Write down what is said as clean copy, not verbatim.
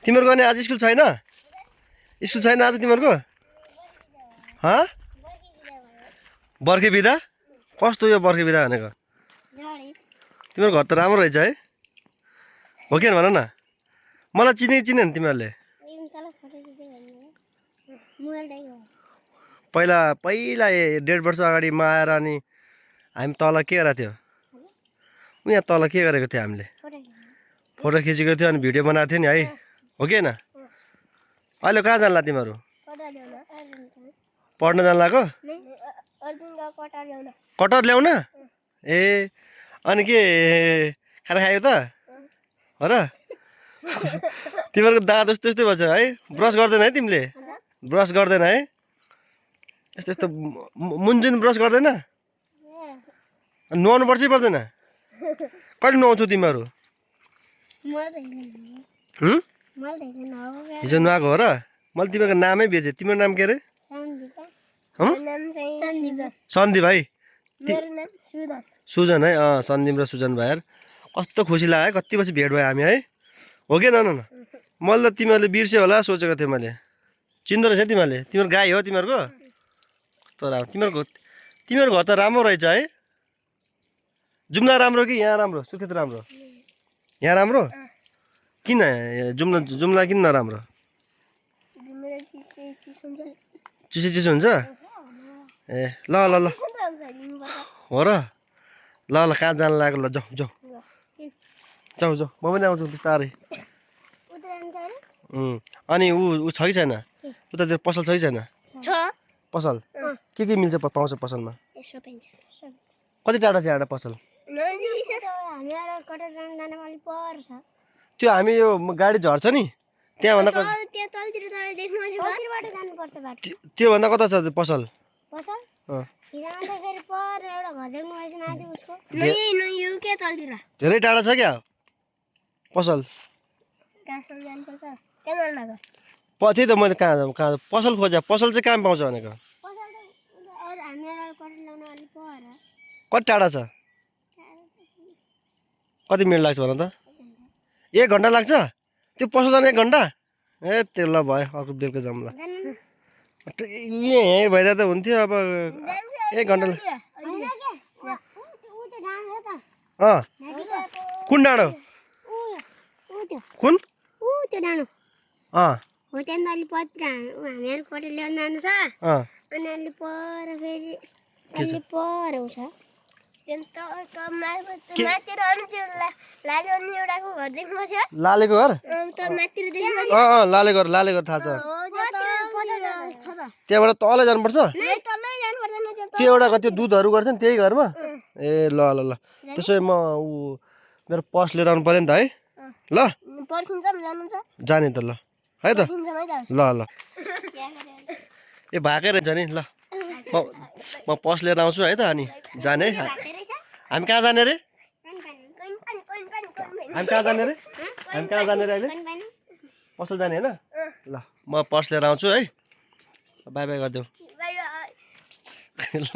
तिमीहरूको अनि आज स्कुल छैन? स्कुल छैन आज तिमीहरूको? हँ बर्खे बिदा? कस्तो यो बर्खे बिदा भनेको? तिम्रो घर त राम्रो रहेछ है? हो कि भन न? मलाई चिनेन तिमीहरूले? पहिला 1.5 वर्ष अगाडि म आएर अनि हामी तल के गरेको थियो? यहाँ तल के गरेको थियो हामीले? फोटो खिचेको थियो अनि भिडियो बनाएको थियो नि है? हो कि होइन? अहिले कहाँ जानला तिमीहरू? पढ्न जानलाको? कटर ल्याउन? ए अनि के खाना खायो त? हो र? तिमीहरूको दाँत यस्तो यस्तै भएछ है? ब्रस गर्दैन है तिमीले? ब्रस गर्दैन है? यस्तो यस्तो मुन्जुन ब्रस गर्दैन? नुहाउनु पर्छ पर्दैन? कहिले नुहाउँछौ तिमीहरू? हिजो नुहाएको हो र? मैले तिमीहरूको नामै बेचेँ। तिम्रो नाम के अरे? सन्दीप है? सुजन है? सन्दीप र सुजन भाइहरू कस्तो खुसी लाग्यो है, कति पछि भेट भयो हामी है? हो कि न? मैले त तिमीहरूले बिर्स्यो होला सोचेको थिएँ मैले। चिन्दो रहेछ तिमीहरूले? तिम्रो गाई हो तिमीहरूको? कस्तो राम्रो तिमीहरूको घर त राम्रो रहेछ है? जुम्ला राम्रो कि यहाँ राम्रो? सुर्खेत राम्रो? यहाँ राम्रो? किन जुम्ला किन नराम्रो? चिसो हुन्छ? ए ल हो र? ल कहाँ जान लाग्यो? ल जाऊ म पनि आउँछु बिस्तारै। अनि ऊ छ कि छैन? उतातिर पसल छ कि छैन? पसल के मिल्छ पाउँछ पसलमा? कति टाढा छ यहाँ पसल? त्यो हामी यो गाडी झर्छ नि त्यहाँभन्दा त्योभन्दा कता छ पसल? धेरै टाढा छ क्या पसल? त्यही त मैले कहाँ पसल खोजेँ। पसल चाहिँ कहाँ पाउँछ भनेको? कति टाढा छ? कति मिनट लाग्छ भन त? 1 घन्टा लाग्छ? त्यो पसल जाने 1 घन्टा? ए त्यो ल भयो, अर्को बेलुका जाऊँ ल। यहीँ भइदा त हुन्थ्यो। अब 1 घन्टा कुन डाँडो? कुन? लालेको घर? लालेको घर थाहा छ। त्यहाँबाट तल जानुपर्छ? त्यो एउटा त्यो दुधहरू गर्छ नि त्यही घरमा? ए ल त्यसो भए म मेरो पर्स लिएर आउनु पर्यो नि त है? ल जाने त ल है त? ल ए भएकै रहेछ नि। ल म पर्स लिएर आउँछु है त अनि जाने है? हामी कहाँ जाने रे? अहिले? पसल जाने होइन? ल म पर्स लिएर आउँछु है। बाई गरिदेऊ। ल